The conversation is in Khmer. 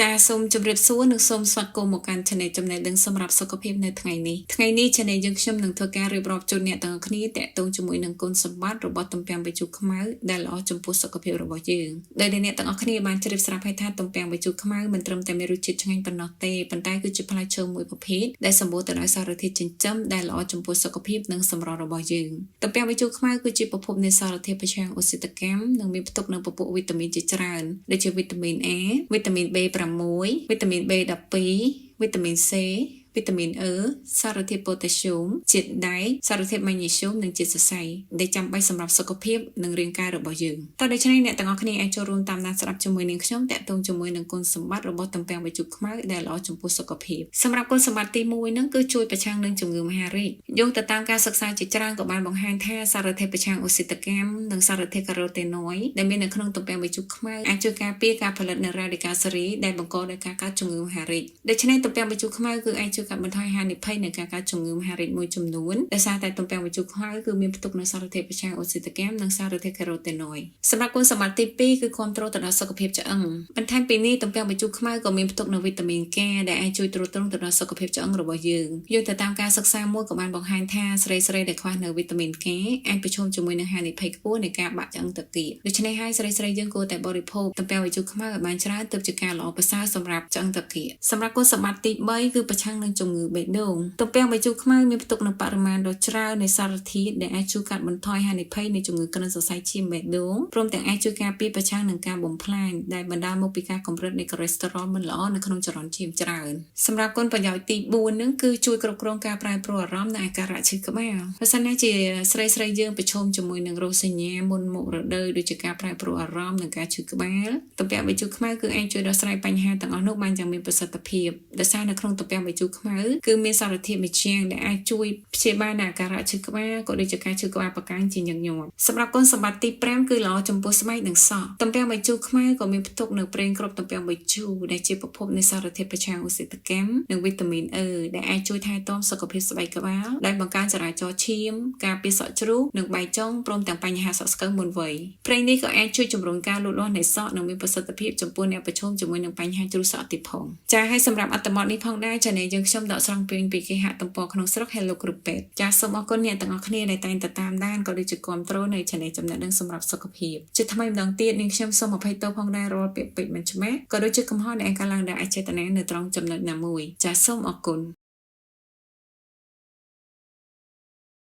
ចាសសូមជម្រាបសួរនិងសូមស្វាគមន៍មកកាន់ Channel ចំណេះដឹងសម្រាប់សុខភាពនៅថ្ងៃនេះថ្ងៃនេះ Channel យើងខ្ញុំនឹងធ្វើការរៀបរាប់ជូនអ្នកទាំងអស់គ្នាទាក់ទងជាមួយនឹងគុណសម្បត្តិរបស់ទំពាំងបាយជូរខ្មៅដែលល្អចំពោះសុខភាពរបស់យើងដោយដែលអ្នកទាំងអស់គ្នាបានជ្រាបស្រាប់ហើយថាទំពាំងបាយជូរខ្មៅមិនត្រឹមតែមានរសជាតិឆ្ងាញ់ប៉ុណ្ណោះទេប៉ុន្តែគឺជាផ្លែឈើមួយប្រភេទដែលសម្បូរទៅដោយសារធាតុចិញ្ចឹមដែលល្អចំពោះសុខភាពនិងសម្រស់របស់យើងទំពាំងបាយជូរខ្មៅគឺជាប្រភពនៃសារធាតុប្រឆាំងអូស៊ីតកម្មនិងមានផ្ទុកនូវពពួកវីតាមីនជាច្រើនដូចជាវីតាមីន A វីតាមីន B6 វីតាមីន B12 វីតាមីន C វីតាមីន E សារធាតុប៉ូតាស្យូមជាតិដែកសារធាតុម៉ាញ៉េស្យូមនិងជាតិសរសៃដែលចាំបាច់សម្រាប់សុខភាពនិងរាងកាយរបស់យើងតោះដូច្នេះអ្នកទាំងអស់គ្នាអាចចូលរួមតាមដានស្ដាប់ជាមួយនឹងខ្ញុំទាក់ទងជាមួយនឹងគុណសម្បត្តិរបស់ទំពាំងបាយជូរខ្មៅដែលល្អចំពោះសុខភាពសម្រាប់គុណសម្បត្តិទី1ហ្នឹងគឺជួយប្រឆាំងនឹងជំងឺមហារីកយោងទៅតាមការសិក្សាជាច្រើនក៏បានបង្ហាញថាសារធាតុប្រឆាំងអូស៊ីតកម្មនិងសារធាតុការ៉ូតេណយដែលមាននៅក្នុងទំពាំងបាយជូរខ្មៅអាចជួយការពារការផលិតនូវរ៉ាឌីកាល់សេរីដែលបង្កដោយការកើតជំងឺមហារីកដូច្នេះទំពាំងបាយជូរខ្មៅគឺអាចជួយកាត់បន្ថយហានិភ័យនៃការកើតជំងឺមហារីកមួយចំនួនដោយសារតែទំពាំងបាយជូរខ្មៅគឺមានផ្ទុកនូវសារធាតុប្រឆាំងអូស៊ីតកម្មនិងសារធាតុការ៉ូតេណយសម្រាប់គុណសម្បត្តិទី2គឺគាំទ្រទៅដល់សុខភាពឆ្អឹងបន្ថែមពីនេះទំពាំងបាយជូរខ្មៅក៏មានផ្ទុកនូវវីតាមីន K ដែលអាចជួយទ្រទ្រង់ទៅដល់សុខភាពឆ្អឹងរបស់យើងយោងទៅតាមការសិក្សាមួយក៏បានបង្ហាញថាស្រីៗដែលខ្វះនូវវីតាមីន K អាចប្រឈមជាមួយនឹងហានិភ័យខ្ពស់នៃការបាក់ឆ្អឹងត្រគាកដូច្នេះហើយស្រីៗយើងគួរតែបរិភោគទំពាំងបាយជូរខ្មៅឲ្យបានច្រើនទើបជាការល្អប្រសើរសម្រាប់ឆ្អឹងត្រគាកសម្រាប់គុណសម្បត្តិទី3គឺប្រឆាំងនឹងជំងឺបេះដូងទំពាំងបាយជូរខ្មៅមានផ្ទុកនូវបរិមាណដ៏ច្រើននៃសារធាតុដែលអាចជួយកាត់បន្ថយហានិភ័យនៃជំងឺគ្រុនសរសៃឈាមបេះដូងព្រមទាំងអាចជួយការពារប្រឆាំងនឹងការបំផ្លាញដែលបណ្ដាលមកពីការកម្រិតនៃកូឡេស្តេរ៉ុលមិនល្អនៅក្នុងចរន្តឈាមច្រើនសម្រាប់គុណប្រយោជន៍ទី4នឹងគឺជួយគ្រប់គ្រងការប្រែប្រួលអារម្មណ៍និងអាការៈឈឺក្បាលបើសិនណាជាស្រីស្រីយើងប្រឈមជាមួយនឹងរោគសញ្ញាមុនមករដូវដូចជាការប្រែប្រួលអារម្មណ៍និងការឈឺក្បាលទំពាំងបាយជូរខ្មៅគឺអាចជួយដោះស្រាយបញ្ហាទាំងអស់នោះបានយ៉ាងមានប្រសិទ្ធភាពដោយសារនៅក្នុងទំពាំងបាយជូរខ្មៅគឺមានសារធាតុមួយជាងដែលអាចជួយព្យាបាលនូវអាការៈឈឺក្បាលក៏ដូចជាការឈឺក្បាលប្រកាំងជាញឹកញាប់សម្រាប់គុណសម្បត្តិទី5គឺល្អចំពោះស្បែកនិងសក់ទំពាំងបាយជូរខ្មៅក៏មានផ្ទុកនៅប្រេងគ្រាប់ទំពាំងបាយជូរដែលជាប្រភពនៃសារធាតុប្រឆាំងអូស៊ីតកម្មនិងវីតាមីន E ដែលអាចជួយថែទាំសុខភាពស្បែកក្បាលដែលបង្កើនចរាចរណ៍ឈាមការពារសក់ជ្រុះនិងបែកចុងព្រមទាំងបញ្ហាសក់ស្កើងមុនវ័យប្រេងនេះក៏អាចជួយជំរុញការលូតលាស់នៃសក់និងមានប្រសិទ្ធភាពចំពោះអ្នកប្រឈមជាមួយនឹងបញ្ហាជ្រុះសក់ទៀតផងចាហើយសម្រាប់អត្ថបទនេះផងដែរ Channel យើងខ្ញុំដកស្រង់ពីពីគេហទំព័រក្នុងស្រុក Hello Group Pet ចាសូមអរគុណអ្នកទាំងអស់គ្នាដែលតែងតែតាមដានក៏ដូចជាគាំទ្រនៅ Channel ចំណេះដឹងសម្រាប់សុខភាពជាថ្មីម្ដងទៀតនាងខ្ញុំសូមអភ័យទោសផងដែររាល់ពាក្យពេចន៍មិនច្បាស់ក៏ដូចជាកំហុសដែលអាចកើតឡើងដោយអចេតនានៅត្រង់ចំណុចណាមួយចាសូមអរគុណ។